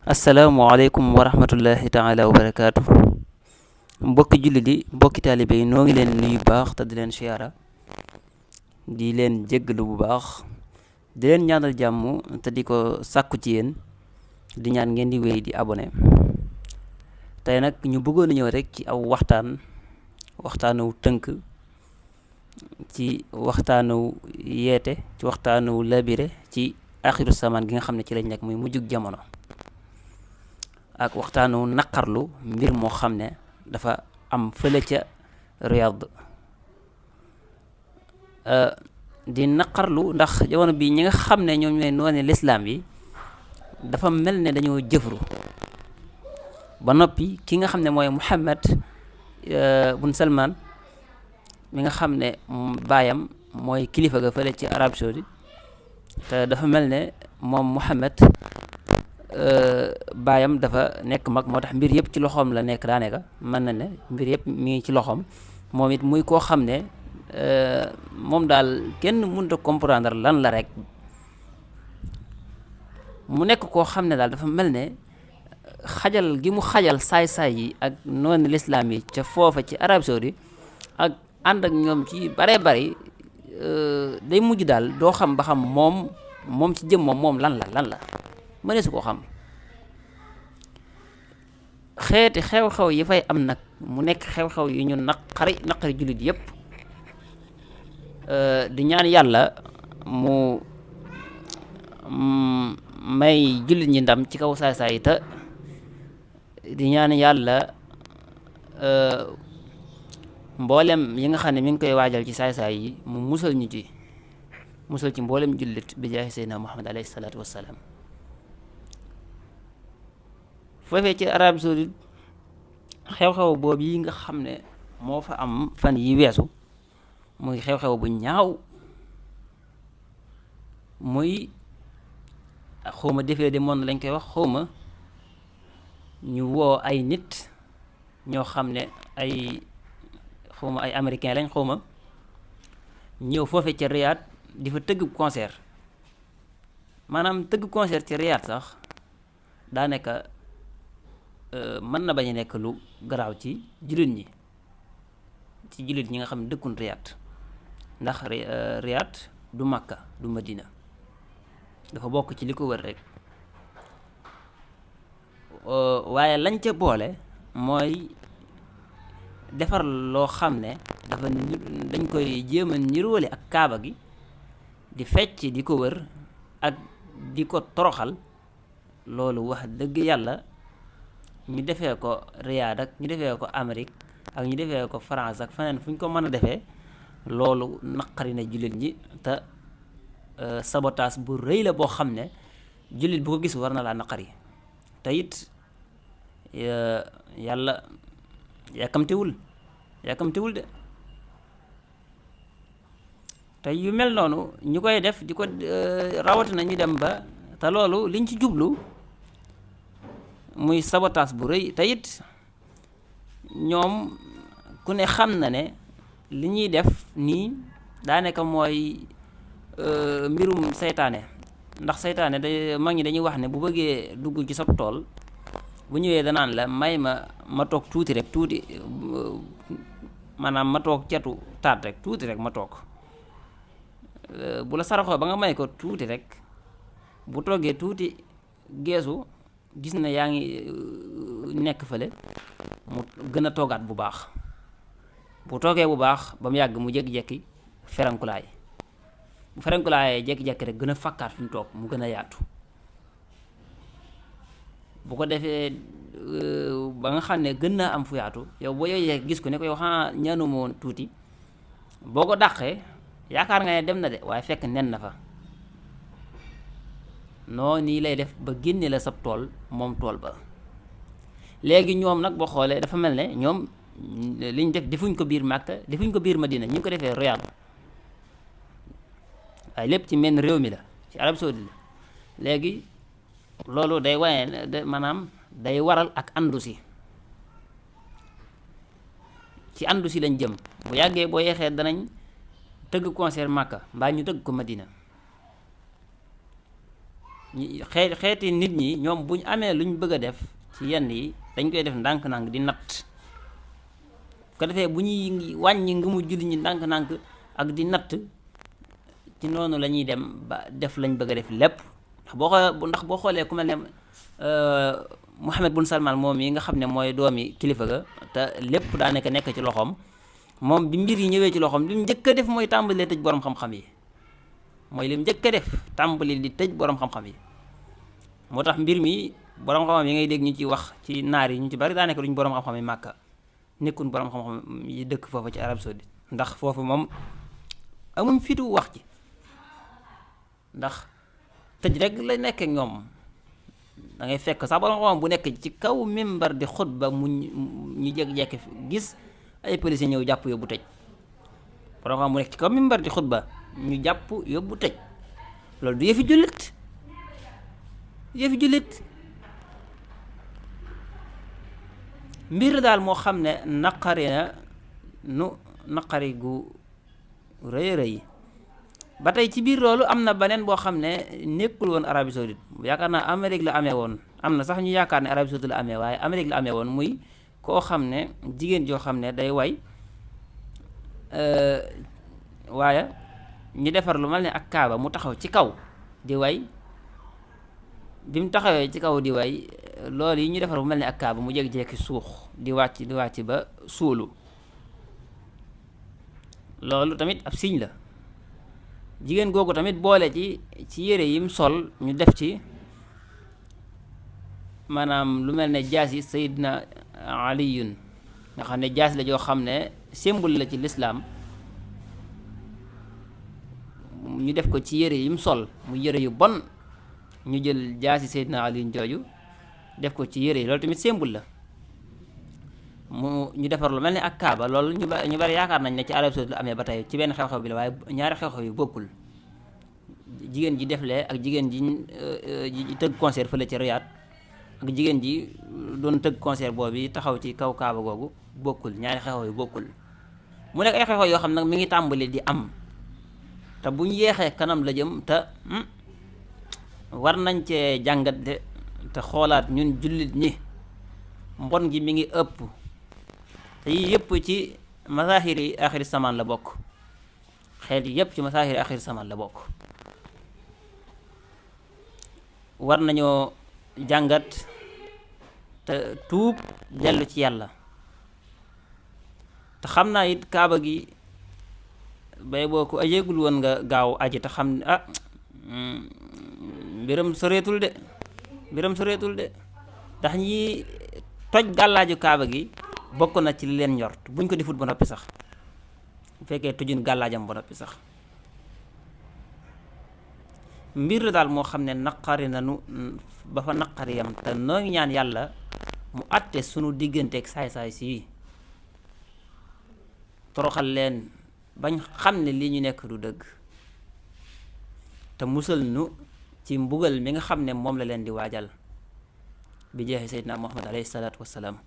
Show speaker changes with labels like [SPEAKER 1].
[SPEAKER 1] asalaamaaleykum wa rahmatullahi taala wa barakaatu mbokki jullit yi mbokki taalibe yi noo ngi leen nuyu baax te di leen siyaara di leen jéggalu bu baax di leen ñaanal jàmm te di ko sàkku ci yéen di ñaan ngeen di wéy di abonné tey nag ñu bëggoon a ñëw rek ci aw waxtaanu tënk ci waxtaanu yeete ci waxtaanu labiré ci axiru samaan gi nga xam ne ci lañ nekk muy mujjug jamono ak waxtaanu naqarlu mbir moo xam ne dafa am fële ca Riyad di naqarlu ndax jamono bi ñi nga xam ne ñoom ñooy noone lislaam yi dafa mel ne dañoo jëfru ba noppi ki nga xam ne mooy Muhammad bun Salman mi nga xam ne baayam mooy kilifa ga fële ci Arabie Saoudite te dafa mel ne moom Muhammad baayam dafa nekk mag moo tax mbir yëpp ci loxoom la nekk daanaka mën na ne mbir yëpp mi ngi ci loxoom moom it muy koo xam ne moom daal kenn mënut a comprendre lan la rek mu nekk koo xam ne daal dafa mel ne xajal gi mu xajal saay-saay yi ak noonu lislaam yi ca foofa ci Arabie Saoudite ak ànd ak ñoom ci bare bari day mujj daal doo xam ba xam moom ci jëm moom lan la mënee su koo xam xeeti xew-xew yi fay am nag mu nekk xew-xew yi ñu naqari jullit yépp di ñaan yàlla mu may jullit ñi ndam ci kaw saay-saay te di ñaan yàlla mboolem yi nga xam ne mi ngi koy waajal ci saay-saay yi mu musal ci mboolem jullit bi jaahi seydina Muhammad alayhi salaatu wassalaam foofee ci Arabie Saoudite xew-xew boobu yi nga xam ne moo fa am fan yi weesu muy xew-xew bu ñaaw muy xawma defee de monde lañ koy wax xawma ñu woo ay nit ñoo xam ne ay américain lañ xawma ñëw foofee ci Riyad di fa tëgg concert maanaam tëgg concert ci Riyad sax daanaka mën na bañ a nekk lu garaaw ci jullit ñi nga xam ne dëkkun Riyad ndax Riyad du Makka du Madina dafa bokk ci li ko wër rek waaye lañ ca boole mooy defar loo xam ne dañ koy jéem a niroole ak kaaba gi di fecc di ko wër ak di ko toroxal loolu wax dëgg yàlla ñu defee ko Riyad ak ñu defee ko Amérique ak ñu defee ko France ak feneen fu ñu ko mën a defee loolu naqari na jullit ñi te sabotage bu rëy la boo xam ne jullit bu ko gis war na laa naqari te it yàlla yàkkamtewul de te yu mel noonu ñu koy def di ko rawatina ñu dem ba te loolu liñ ci jublu muy sabotage bu rëy te it ñoom ku ne xam na ne li ñuy def nii daanaka mooy mbirum seytaane ndax seytaane mag ñi dañuy wax ne bu bëggee dugg ci sab tool bu ñëwee danaan la may ma toog tuuti rek maanaam ma toog cetu taat rek tuuti rek ma toog bu la saraxoo ba nga may ko tuuti rek bu toogee tuuti geesu gis na yaa ngi nekk fële mu gën a toogaat bu baax bu toogee bu baax ba mu yàgg mu jékki-jékki ferenkulaay bu ferenkulaayee jékki-jékki rek gën a fakkaat fi mu toog mu gën a yaatu bu ko defee ba nga xam ne gën naa am fu yaatu yow boo yooyee gis ko ne ko yow xanaa ñaanuma woon tuuti boo ko dàqee yaakaar nga ne dem na de waaye fekk nen na fa noo nii lay def ba génne la sab tool moom tool ba léegi ñoom nag boo xoolee dafa mel ne ñoom liñ def defuñ ko biir Màkka defuñ ko biir Madina ñu ngi ko defee Riyad waaye lépp ci menn réew mi la ci Arabie Saoudite la léegi loolu day waye maanaam day waral ak andu si lañ jëm bu yàggee boo yeexee danañ tëgg concert Màkka mbaa ñu tëgg ko Madina xeeti nit ñi ñoom buñ amee luñ bëgg a def ci yenn yi dañ koy def ndànk-ndànk di natt ko defee bu ñuy wàññi ngëmu jullit ñi ndànk-ndànk ak di natt ci noonu la ñuy dem ba def lañ bëgg a def lépp ndax boo xoolee ku mel ne Mohammed bun Salman moom yi nga xam ne mooy doomi kilifa ga te lépp daanaka nekk ci loxoom moom bi mbir yi ñëwee ci loxoom li mu njëkk a def mooy tàmbalee tëj borom xam-xam yi mooy li mu njëkk a def tàmbali di tëj borom xam-xam yi moo tax mbir mi borom xam-xam yi ngay dégg ñu ci wax ci naar yi ñu ci bari daanaka duñ borom xam-xam yi Màkka nekkul borom xam-xam yi dëkk foofu ci Arabie Saoudite ndax foofu moom amuñ fitu wax ci ndax tëj rek la nekk ak ñoom da ngay fekk sax borom xam-xam bu nekk ci kaw mimbar di xutba mu ñu jékki-jékki gis ay policiers ñëw jàpp yóbbu tëj borom xam-xam bu nekk ci kaw mimbar di xutba ñu jàpp yóbbu tëj loolu du yëfi jullit mbir daal moo xam ne naqari na nu naqari gu rëy rëy ba tey ci biir loolu am na beneen boo xam ne nekkul woon Arabie Saoudite yaakaar naa Amérique la amee woon am na sax ñu yaakaar ne Arabie Saoudite la amee waaye Amérique la amee woon muy koo xam ne jigéen joo xam ne day way waaye ñu defar lu mel ne ak kaaba mu taxaw ci kaw di way bi mu taxawee ci kaw di way loolu yi ñu defar bu mel ne ak kaaba mu jékki-jékki suux di wàcc ba suulu loolu tamit ab signe la jigéen googu tamit boole ci yére yim sol ñu def ci maanaam lu mel ne jaas yi Seydina Aliyun nga xam ne jaas la joo xam ne symbole la ci lislaam ñu def ko ci yére yim sol mu yére yu bon ñu jël jaasi Seydina Aliyun jooju def ko ci yére yi loolu tamit symbole la ñu defar lu mel ni ak kaaba loolu ñu bari yaakaar nañ ne ci Arabie Saoudite la amee ba tey ci benn xew-xew bi la waaye ñaari xew-xew yu bokkul jigéen ji deflee ak jigéen ji tëgg concert fële ci Riyad ak jigéen ji doon tëgg concert boobu taxaw ci kaw kaaba googu bokkul ñaari xew-xew yu bokkul mu nekk ay xew-xew yoo xam nag mi ngi tàmbali di am te bu ñu yeexee kanam la jëm te war nañ cee jàngat de te xoolaat ñun jullit ñi mbon gi mi ngi ëpp te yii yëpp ci masaahiri axiri samaan la bokk xeet yi yëpp ci masaahiri axiri samaan la bokk war nañoo jàngat te tuub dellu ci yàlla te xam naa it kaaba gi bay boo ko ajeegul woon nga gaaw aji te xam ne mbiram soreetul de ndax ñi toj gàllaaju kaaba gi bokk na ci li leen ñor buñ ko defut ba noppi sax bu fekkee tojuñ gàllaajam ba noppi sax mbir la daal moo xam ne naqari nanu ba fa naqari yam te noo ngi ñaan yàlla mu àtte sunu digganteeg saay-saay sii toroxal leen bañ xam ne lii ñu nekk du dëgg te musal nu ci mbugal mi nga xam ne moom la leen di waajal bi jeexee Seydina Muhammad alayhi salaatu wassalaam